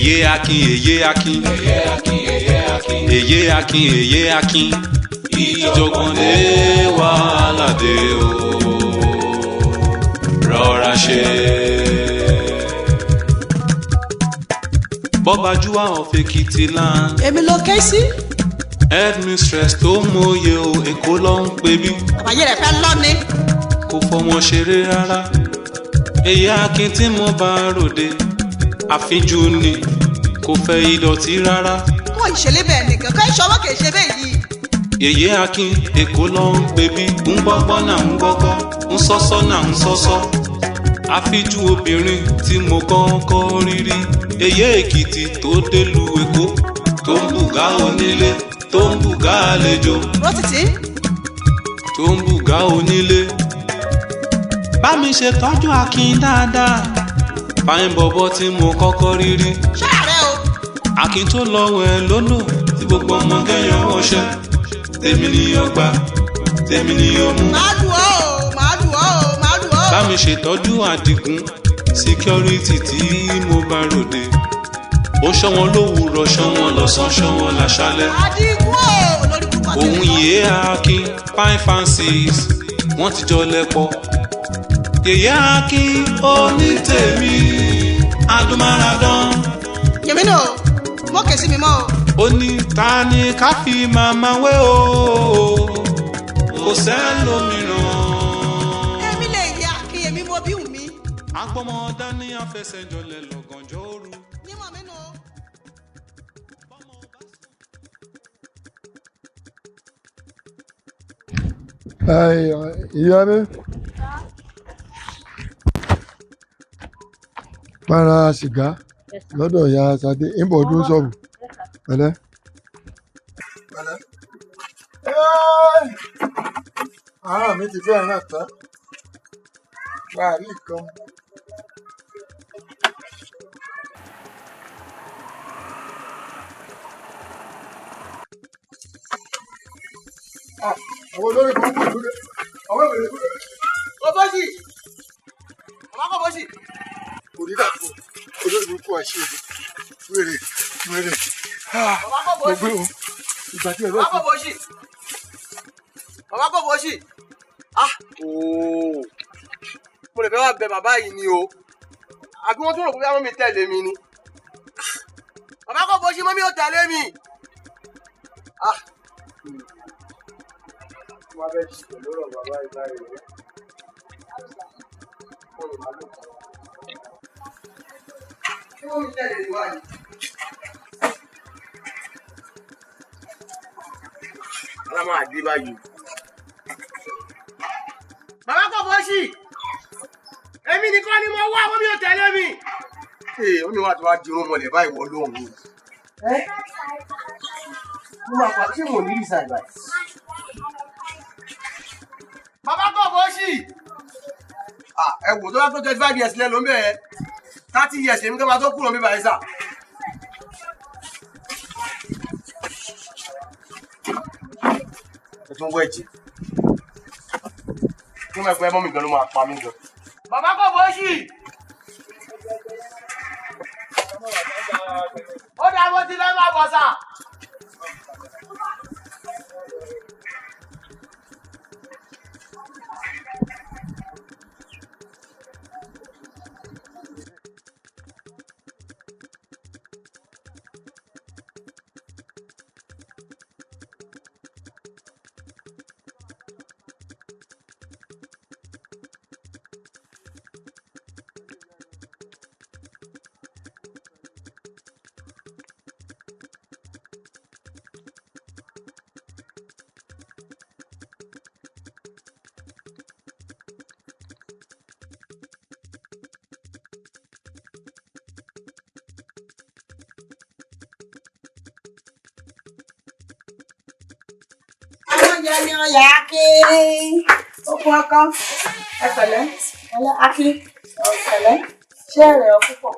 Èyé Akin, èyé Akin, Èyé Akin, èyé Akin. Èyé Akin, èyé Akin, ìjọ̀gbọ̀n dé, wàhálà dé o, rọra ṣe. Bọ́bájúwà of Èkìtì land, Èmi ló ké sí. Headmistress tó mòye o, Èkó ló ń pè bí. Àbáyé rẹ̀ fẹ́ lọ́ni. Kò fọmọ ṣeré rárá. Èyí Akin tí mo bá ròde, àfínjú ni, kò fẹ́ ìdọ̀tí rárá. Kó ìṣẹ̀lẹ̀ bẹ́ẹ̀ nìkan kó ìṣọwọ́ kì í ṣe bẹ́ẹ̀ yìí. Yèyé Akin, Èkó ló ń pè bí, ń gbọ́gbọ́ náà ń gbọ́gbọ́, ń sọ́sọ́ náà ń sọ́sọ́. Àfíjú obìnrin tí mo kọ́kọ́ rí rí, Èyé Èkìtì tó délùú Èkó, tó ń bùgá onílé, tó ń bùgá àlejò, Rótìtì. Tó ń bùgá onílé. Bá mi ṣe tọ́jú Akin dáadáa, fine bọ̀bọ̀ tí mo kọ́kọ́ rí rí. Ṣọ́ra rẹ o. Akin tó lọ́wọ́ ẹ lólò tí gbogbo ọmọ kẹyàn wọṣẹ́, tèmi ni ó gbà, tèmi ni ó mú. Màá lù ọ́ o, màá lù ọ́ o, màá lù ọ́ o. Bá mi ṣètọ́jú Àdìgún security tí mo bá ròde, ó ṣọ́ wọn lówùúrọ̀, ṣọ́ wọn lọ́sàn-án, ṣọ́ wọn láṣálẹ́. Àdìgún o, lórí púpọ̀. Òun yìí Akin, fine fancies, wọ́n ti jọ lẹ́pọ̀. Yèyé Akin onítèmi adúmáradán. Yèmí nù o, mọ́ kè sí mi mọ́ o. Ó ní ta ni ká fi màmá wé o, kò sẹ́lòmíràn. Èmi lè yẹ Akin, èmi mo bí wù mí. Agbọ́mọ dání afẹsẹ̀jọlẹ̀ lọ́gànjọ́ òru. Yímọ̀ mi nù o. Ìyá mi para sìgá lọ́dọ̀ ìyá Sadé ń bọ̀ ọdún sọ̀rọ̀ pẹ̀lẹ́. Pẹ̀lẹ́. Ara mi ti fẹ́ ràn tán gàárì kan. Ah, àwọn olórí burúkú ìlú rẹ̀, àwọn èrè ìlú rẹ̀. Kòbóṣì. Bàbá Kòbóṣì. Kò ní dàpọ̀ olórí burúkú àṣẹ wèrè wèrè. Ah, Bàbá mo Kòbóṣì. gbé o ìgbà tí ẹ Bàbá bá ti Kòbóṣì. Bàbá Kòbóṣì. Ah! Ooo. Mo lè fẹ́ wá bẹ bàbá yìí ni o. Àbí wọ́n tún rò pé bí mummy tẹ̀lé mi ni. Bàbá Kòbóṣì, mummy ò tẹ̀lé mi. Ah! Wọ́n á fẹ́ ṣe pẹ̀lú ọ̀rọ̀ bàbá yìí báyìí rẹ̀. Mo lè máa lò kàn. Ṣé mummy tẹ̀lé mi wá ni? Ọlá máa dé báyìí. Bàbá Kòbóṣì! Èmi nìkan ni mo wá, mummy ò tẹ̀lé mi. Ee, ó ní wàá tí wàá dirun mọ̀lẹ́ báyìí wọ́n lóhùn mi. Ẹ́, mo máa pa, ṣé mo ní resign báyìí? Bàbá Kòbóṣì! Ah, ẹ wò, tó bá tó 25 years lẹ́nu ń bẹ̀ ẹ́, 30 years èmi tó máa tó kúrò mi báyìí sà. Ẹ tún wọ ẹ̀jẹ̀. Kí wọ́n pẹ́ mummy gan ló máa pa mí gan. Bàbá Kòbóṣì! Ó dà, mo ti lẹ́ máa bọ̀ sà. Oúnjẹ ni ọyà Akin. Okun ọkọ. Ẹ pẹ̀lẹ́. Pẹ̀lẹ́ Akin. Pẹ̀lẹ́. Ṣé ẹ̀rẹ̀ ọ púpọ̀?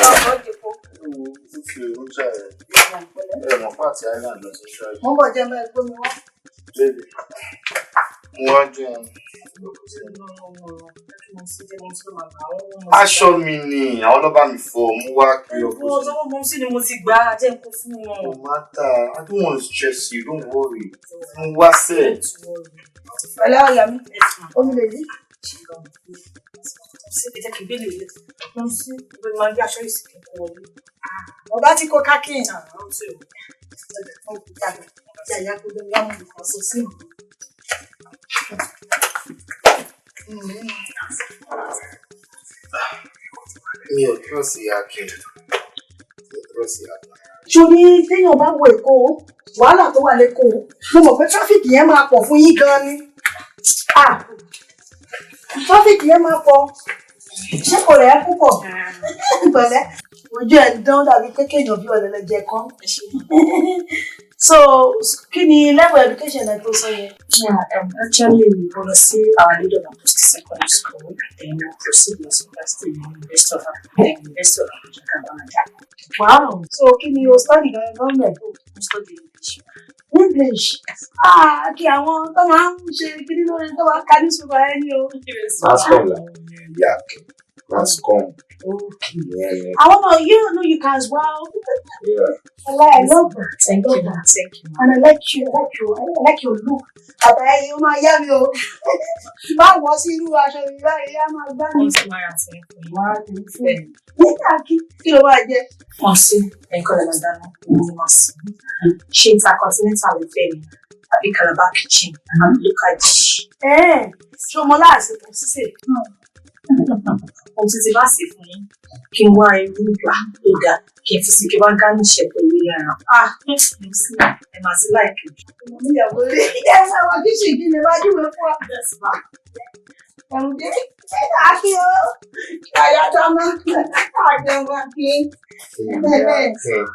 Ọkọ̀ jìpọ̀. Fífi oúnjẹ rẹ̀ ẹ mọ̀ pàtí island lọ sí ṣáájú. Mo ń bọ̀, jẹ́ mọ́ ẹgbẹ́ mi wá. Baby. Mo wá jẹun. Aṣọ mi ni àwọn ló bá mi fọ, mo wá pé ọkọ sí. Ọwọ́ mọ̀ sí ni mo ti gbà á, jẹ́ n kó fún wọn. No matter, I don't want to stress you, don't worry. Mo wá sẹ́ẹ̀. Pẹ̀lẹ́ ọ̀yà mi, omi lè yí. Sí, ẹ jẹ́ kí n gbé lè lè. Mo sí, ibi máa ń gbé aṣọ ìsìnkú kó wọlé. Ọba tí kò kákìn. Àwọn tí ò. Yàyà kó ló wá mú ọ̀sọ̀ sí mi. Mi ò trust Akin. Mi ò trust Akin. Sórí téèyàn bá wo Èkó, wàhálà tó wà lẹ́kọ̀ọ́, mo mọ̀ pé traffic yẹn máa pọ̀ fún yín gan ni. Ah, traffic yẹn máa pọ̀. Ṣé kò rẹ̀ ẹ́ púpọ̀? Pẹ̀lẹ́, ojú ẹ̀ ń dán dàbí pé kéèyàn bí ọ̀lẹ́lẹ̀ jẹ kán. So, kí ni level education ẹ̀ tó sọ yẹn? Yeah, actually, we lọ sí Our Lady of Apostle Secondary School, then we proceed lọ sí University, University of Abuja, Kabanada. Wow. So, kí ni o study gan gan mẹ́? Mo study English. English. Ah, kí àwọn tó máa ń ṣe kíní lórí tó máa ń ka newspaper ẹ ní o. Mascom làwọn yẹn, ìyá Akin. Mascom. Okay. Yeah. Àwọn ọmọ, you know you can as well. Yeah. I love that. Thank you, ma. Thank you, ma. And I like you, I like you, I like your look. Bàbá ẹyin ó máa yá mi o. Bá wọ̀ sí irú aṣọ mi báyìí, á máa gbá mi. Wọ́n ti máa ra tẹ̀ fún yín. Wà á tẹ̀lé fún mi. Nígbà kí kí ló máa jẹ? Wọ́n sí ẹ̀kọ́ lè máa dáná, òun ni wọ́n sí. Ṣé intercontinental lè fẹ́ ni? Àbí Calabar kitchen? Àbí local dish? Ẹ̀ẹ́n, ṣé o mọ láàsìkò sísè? Ohun tí ti bá sè fún yín, kí n wá irú ìgbà tó dáa, kí n fi sí kí n wá garnish ẹ̀ pẹ̀lú ẹran. Ah, mo sí ẹ máa ti láìpẹ́. Mo níyàwó rí. Ẹ máa wọ kíṣì kí lè máa júwe fún wa. Ẹ̀rù dé. Àkí o. Àyà dáná. Àjẹun àkí. Ìyá Akin.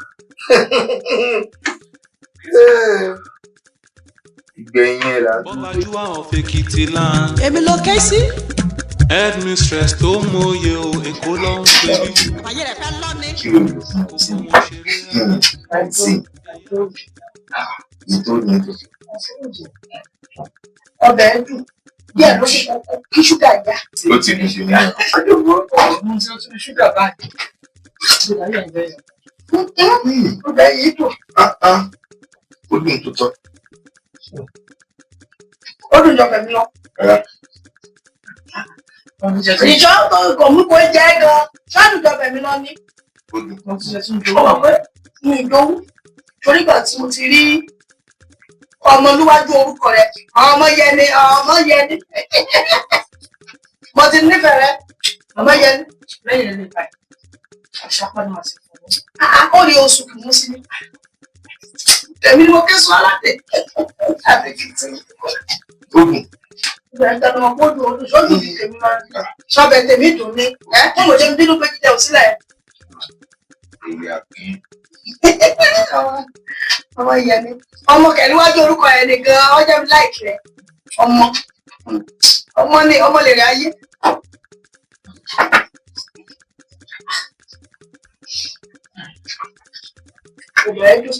Ìgbẹ̀yìn ẹ̀ là ń dúró. Bọ́bájúwà of Èkìtì land. Èmi ló ké sí. Headmistress tó mòye o, Èkó ló ń pè bí. Kí ló lò fún Kò ọtí? fọmọ ṣeré rárá. Àǹtí, ètò ní ètò. Ọbẹ̀ ẹ̀ dùn. Díẹ̀ ló ṣe kókó kí ṣúgà já. Ó ti ní ṣe ní ẹ̀. Ṣúgà báyìí. Ọbẹ̀ yìí dùn. Ó dùn tó tọ́. Ó dùn jọ pẹ̀lú lọ. Rárá. Ìjọ kò mú kó jẹ́ gan. Ṣáàdùn jọ pẹ̀lú lọ ní. Ó dùn. Ó mọ̀ pé mi ì dówú. Torí ìgbà tí mo ti rí ọmọ níwájú orúkọ rẹ̀, ọmọ yẹni, ọmọ yẹni. Mo ti nífẹ̀ẹ́ rẹ̀, ọmọ yẹni. Lẹ́yìn ilé ìpa àṣàpá ni màá ti fún un. Ó rí oṣù kì mú sí ni. Tèmi ni mo ké sọ aládé. Àbíkítì. Ó dùn. Ìgbà ìtàn ọmọ kó dùn ọdún sójú ní tèmi máa ń dùn. Sọ́bẹ̀ tèmi dùn ni. Ẹ́ kó mo ṣe ń bínú pé jíjẹ ò sílẹ̀. Ìyá Akin. Ọmọ yẹni. Ọmọ kẹ̀ níwájú orúkọ ẹ̀ ni gan-an, ọjọ́ mi láìkì rẹ̀. Ọmọ. Ọmọ ni ọmọ lè rí ayé. Ọbẹ̀ ẹ̀ dùn.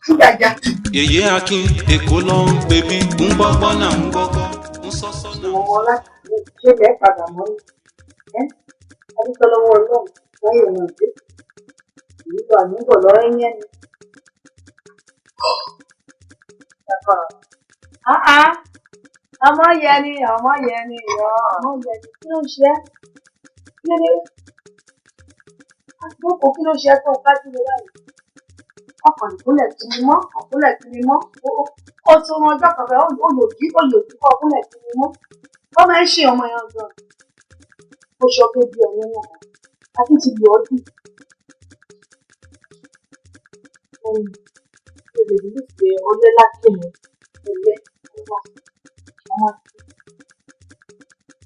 Ṣúgà já. Yèyé Akin, Èkó ló ń pè bí. Ń gbọ́gbọ́ náà ń gbọ́gbọ́, ń sọ́sọ́ náà ń Ọmọ láti ṣe bẹ́ẹ̀ padà mọ́ ni. Ẹ́ adúpẹ́ lọ́wọ́ Ọlọ́run láyé ọ̀nà ìdí. Ìlú àmúbọ̀ lọ́rẹ́ yẹn ni. Ọmọ yẹni, ọmọ yẹni, Ọmọ yẹni, kí ló ń ṣe ẹ́? Kí ló dé? Àgbókò kí ló ṣe ẹ́ tó ń kájú lọ báyìí? Ọkàn ìkúnlẹ̀ tí mi mọ́, ọ̀kúnlẹ̀ tí mi mọ́. Ó tún ran ọjọ́ kan fẹ́, ó lòdì, ó lòdì kọ́ ọkúnlẹ̀ tí mi mọ́. Wọ́n máa ń ṣe ọmọ yẹn gan. Ó ṣọ pé bí ọ̀run wọn, àti ti lò ó dùn. Ohun èlò ìlú pé ọlẹ́ lákèlè ẹlẹ́ ọmọ ọmọ.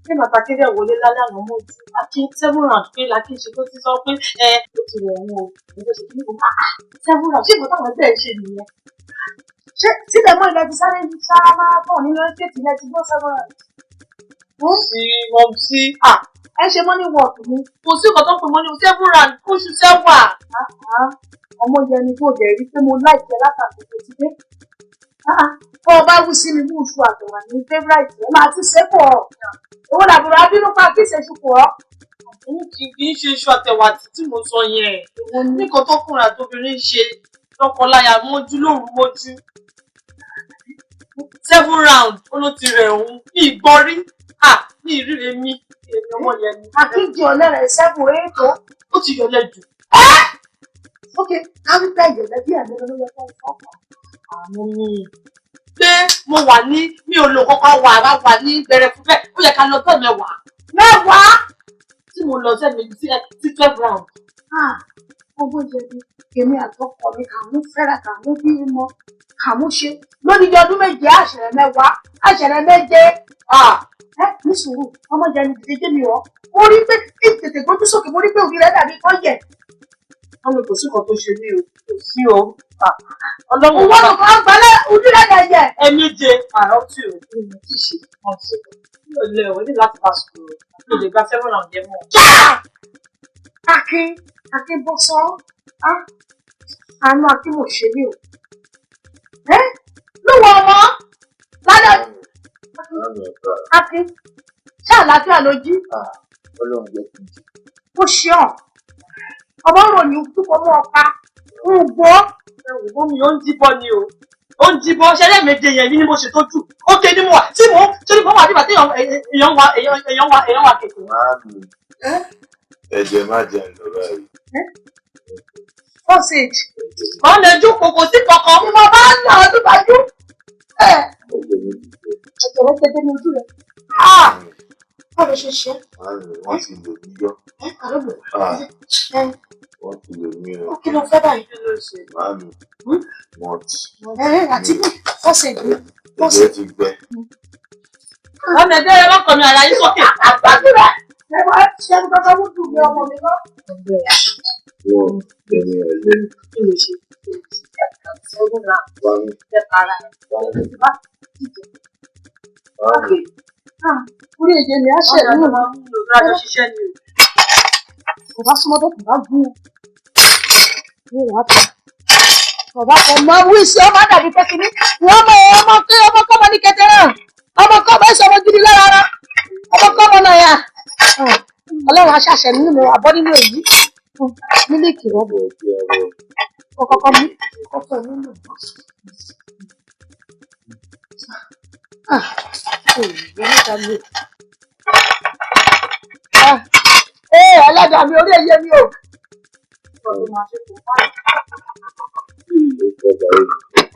Ṣé bàtà kéré wọlé lálẹ́ àná mọ́ ojú? Akin seven round pé Lakin ṣe tó ti sọ pé ẹ ó ti rẹ̀ òun o. Òun fẹ́ ṣe kí ní kò máa seven round. Ṣé ìbọn táwọn ẹgbẹ́ ẹ̀ ṣe nìyẹn? Ṣé sílẹ̀ mọ́ ilẹ̀ ti sáré sára máa tọ̀ nínú ẹ́stéètì ilẹ̀ ti gbọ́ seven round? Sí, mọ̀ sí. Ẹ ṣe money work ni. Kò sí nǹkan tó ń pè mọ́ ní seven round oṣù sẹ́wà. Ọmọ yẹn ni tó dẹ̀ rí pé mo láìpẹ́ látàkùn tó ti dé. Bọ́ ọ bá wí sí mi mú iṣu àtọ̀wà ní favourite ẹ máa ti ṣe pọ̀. Owó làbúrò abínú pa kí ṣe ṣu pọ̀ ọ́. Òun kì í ṣe iṣu àtẹ̀wà tí mo sọ yẹn. Nǹkan tọkùnrin àtobìnrin ń ṣe lọ́kọláya mọ́jú lóru mọ́jú. 7 round ó ló ti rẹ̀ òun ní ìgbọ́rí ní ìrírí mi èmi ọmọ yẹn ni. Àkíjì ọ̀lẹ́rẹ̀ 7 8 o. Ó ti yọlẹ̀ jù. Ok, káwí pẹ́ ìyọ̀lẹ́ bí ẹ̀mí ló yẹ kó fọ́kàn. Àmọ́ mi pé mo wà ní mi ò lò kọ́kọ́ wà wá wà ní gbẹrẹfu bẹ́ẹ̀ ó yẹ ká lọ tó mẹ́wàá. Mẹ́wàá? Tí mo lọ sẹ́mi sí 12 round. Owó yẹbi èmi àtọkọ mi kà mú fẹ́ra kà mú bí mọ kà mú ṣe lódìdí ọdún méje àṣẹrẹ mẹ́wàá àṣẹrẹ méje. Ẹ ní sùúrù ọmọ jẹni dìde jẹ́ mi wọ́ mo rí pé kí n tètè gbójú sókè mo rí pé òbí rẹ̀ dàbí kọ́ yẹ. Wọ́n ní kò sí nǹkan tó ṣe mí o kò sí o. Ọlọ́run Òwò ló kọ́ gbalẹ̀ ojú rẹ̀ dẹ̀ yẹ. Ẹ méje àárọ̀ tí o ní mo ti ṣe wọn sí o. Mi ò lè o ní láti bá sùúrù mi ò lè gba 7 round yẹn mọ́. Akin Akin bọ́ sọ́ àánú Akin mò ṣe mí o. Lúwọ̀ ọmọ lálẹ́ Akin ṣé àlàáfíà ló jí? Ọlọ́run jẹ́ kí n jí. Ó ṣe ọ̀ ọmọ ròyìn púpọ̀ mọ́ ọ̀pá ń gbọ́. Ẹ̀wọ̀n mi ò ń jíbọ́ ni o ó ń jíbọ́ ṣẹlẹ̀ méje yẹn ní mo ṣe tó jù ó ké ní mo wà tí mo ṣe ní mo wà nígbà tí èèyàn wà èèyàn wà èèyàn wà kékeré. Màámi, ẹ̀jẹ̀ má jẹun lọ báyìí. Sausage. Wọ́n lè jókòó kò sí kankan. Mo bá ń lọ ọdún bájú. Ẹ̀jẹ̀ mi ti gbẹ. Ẹ̀jẹ̀ rẹ̀ tẹ́tẹ́ ní ojú rẹ̀. Báwo ṣe ṣe? Màámi, wọ́n ti lò mí yọ. Wọ́n ti lò mí yọ. Kí ló fẹ́ báyìí? Màámi, mọ́t. Àti bí sausage. Ẹ̀jẹ̀ ti gbẹ. Wọ́n lè dé ẹlọ́kọ̀ mi àyà yín sókè. Àgbàdo rẹ̀ ẹ máa ṣe ẹni kankan mú dùn mí ọmọ mi lọ. Wọ́n tẹ̀lé ẹ̀jẹ̀. Kí ló ṣe? 7 round. Màámi. Ẹ para. Màámi. Orí èdè mi á ṣẹ̀ nínú mi. Kò bá súnmọ́ tó kò bá gún un. Ní ìwà tó. Bàbá kan máa wí sí ọmọ dàbí pé kíní. Wọ́n mọ ọmọ kí ọmọ kọ́mọ ní kékeré náà. Ọmọ kọ́mọ ẹ̀ṣọ́ ọmọ gidi lára rárá. Ọmọ kọ́mọ náà yà. Ọlọ́run aṣàṣẹ nínú mi àbọ̀ nínú èyí. Mílíkì rẹ̀ bò. Kọ́kọ́ mi. Kọ́kọ́ mi lò. Ee, ẹlẹ́dàá mi orí ẹyẹ mi o.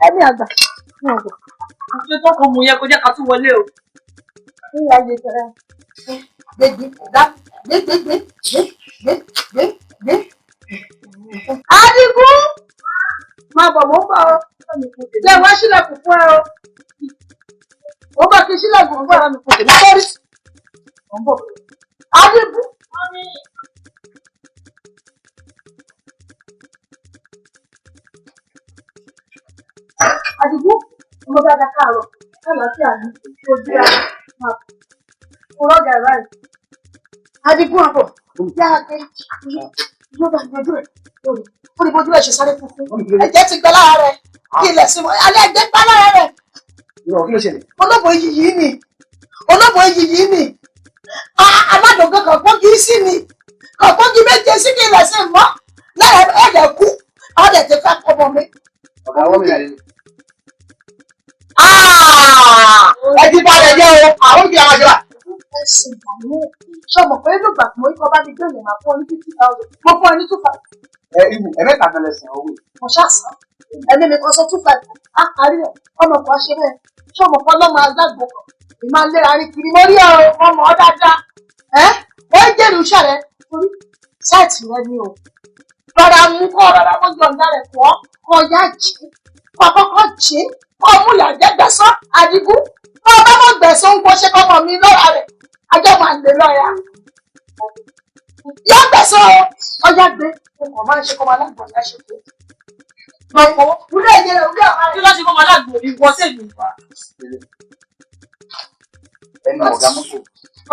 Ẹni àgbà ní ọgbà. Ṣé tọkọ mu yẹ kó jẹ́ ká tún wọlé o? Ní ayé tẹ̀rẹ̀. Gbégbé dá gbégbé gbé gbé gbé gbé. Adigun! Máa bọ̀ mò ń bọ̀ o. Jẹ́ wá sílẹ̀kùn fún ẹ o. Mo bá kí sílẹ̀kùn fún ẹ. Sọ́rí. Mo ń bọ̀. Adigun! Adigun, ọmọ dáadáa káàárọ̀, àlàáfíà ni, ojú ara, máa kó rọ́gà ẹ̀ báyìí. Adigun àbọ̀, yá a gbé, ló bá gbójú rẹ̀, ó ní bójú ẹ̀ ṣe sáré funfun. Ẹ̀jẹ̀ ti gbẹ lára rẹ̀, kí ilẹ̀ sí mọ́, alẹ́ ẹ̀jẹ̀ gbẹ lára rẹ̀. Kí ló ṣẹlẹ̀? Olóbò iyì yìí ni, olóbò iyì yìí ni, aládùn kan gbógi sí ni, kàn gbógi méje sí kí ilẹ̀ sí mọ́, lára ẹ̀jẹ̀ kú, ọ̀dẹ̀ ti fẹ́ pọ̀ mọ́ mi. Ọ̀gá wọ́n mi rà nínú. Ẹ ti bá rẹ̀ jẹ́ o, àwọn ìgbìyànjú àwọn àjọba. Ẹ̀sìn ìgbàlú ṣọmọ pé nígbà tí mo kọ́ bá mi gbé ìrìnà fún ọ ní 50,000, mo fún ọ ní 2,500. Ẹ ibù ẹ̀mẹ́ta kan lẹ̀sìn owó. Mo ṣàṣàn, ẹni mi kan sọ 2,500, á parí rẹ̀, ọmọ kan ṣe bẹ́ẹ̀, ṣọmọ kan lọ́mọ alágbò kan, ìmọ̀ aléra rí kiri, mo rí ọ, ọmọ ọ dáadáa. Ẹ́ ó ń jèrè iṣẹ́ rẹ torí sáìtì rẹ ni o. Rọra mú kọ́ rọra mú yọ̀ǹda rẹ̀ pọ̀, kọ́ yá jì, kọ́ kọ́kọ́ jì, kọ́ mú ìyàjẹ́ gbẹ̀sán Adigun. Kọ́ bá mọ̀ gbẹ̀sán ń kó ṣe kọ́mọ mi lọ́ra rẹ̀, ajọ́ máa lè lọ́ra. Yọ gbẹ̀sán o, ọjà gbé, ọkọ̀ máa ń ṣe kọ́mọ alágbọ̀n yá ṣe pé. Lọ́pọ̀ wúlò ẹ̀yẹ rẹ̀ wúlò àwọn Kí ló ṣe fọmọ alágbò mi wọ sí èmi? Ẹnu ọ̀gá mọ́tò.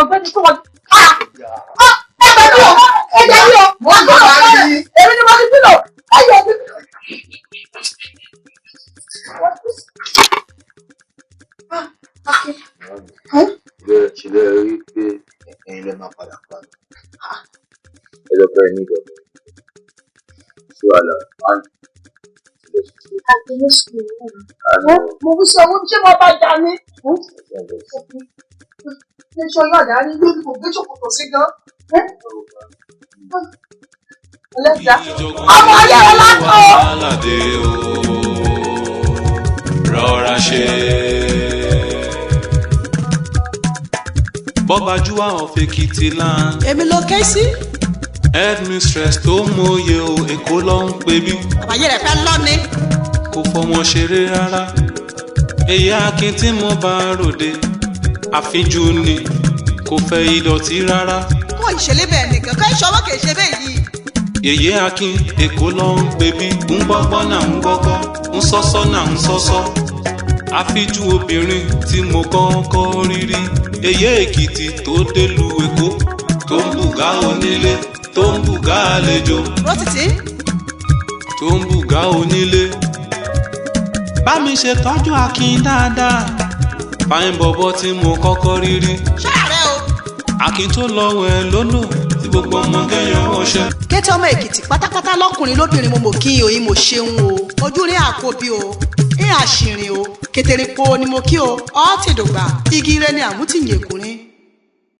Ọ̀gbẹ́ni tó wọ. Ẹ bẹ̀ mí o, ẹ jẹ́ mi o, wọ́n gbọ́dọ̀ èmi ni mo ti bílò, ẹ yẹ mi. Ẹ lọ pẹ́ ní ìjọba. Sí wàhálà, one, two, three. Àti ní sùúrù. Àná, Mo fi ṣe owó ṣé mo bá jà ní. Ṣé ṣọ yóò dá ní lórí kò gbé ṣòkòtò sí gan? Ẹlẹ́dàá. Ọmọ ayé rẹ lákọ̀. Wàhálà dé o, rọra ṣe. Bọ́bajúwà of Èkìtì land. Èmi ló ké sí. Headmistress tó mòye o, Èkó ló ń pè bí. Àbáyé rẹ̀ fẹ́ lọ́ni. Kò fọmọ ṣeré rárá. Èyí Akin tí mo bá ròde, àfínjú ni, kò fẹ́ ìdọ̀tí rárá. Kó ìṣẹ̀lẹ̀ bẹ́ẹ̀ nìkan, kó ìṣọwọ́ kì í ṣe bẹ́ẹ̀ yìí. Yèyé Akin, Èkó ló ń pè bí. Ń gbọ́gbọ́ náà ń gbọ́gbọ́, ń sọ́sọ́ náà ń sọ́sọ́. Àfíjú obìnrin tí mo kọ́kọ́ rí rí. Èyí Èkìtì tó délùú Èkó, tó ń bùgá onílé, tó ń bùgá àlejò, Rótìtì. tó ń bùgá onílé. Bá mi ṣe tọ́jú Akin dáadáa. Fáyín bọ̀bọ̀ tí mo kọ́kọ́ rí rí. Ṣáàrẹ̀ o. Akin tó lọ wẹ̀ lódò tí gbogbo ọmọ kẹ́yàn wọṣẹ́. Kété ọmọ Èkìtì pátápátá lọ́kùnrin lóbìnrin, mo mọ̀ kí n òyìn mo ṣeun o. Ojú rí àkóbí o. Ń àṣìrìn o. Kètèrè po ni mo kí o. Ọ́ ti dògbà. Igi ire ni àmútìyìn èkùnrin.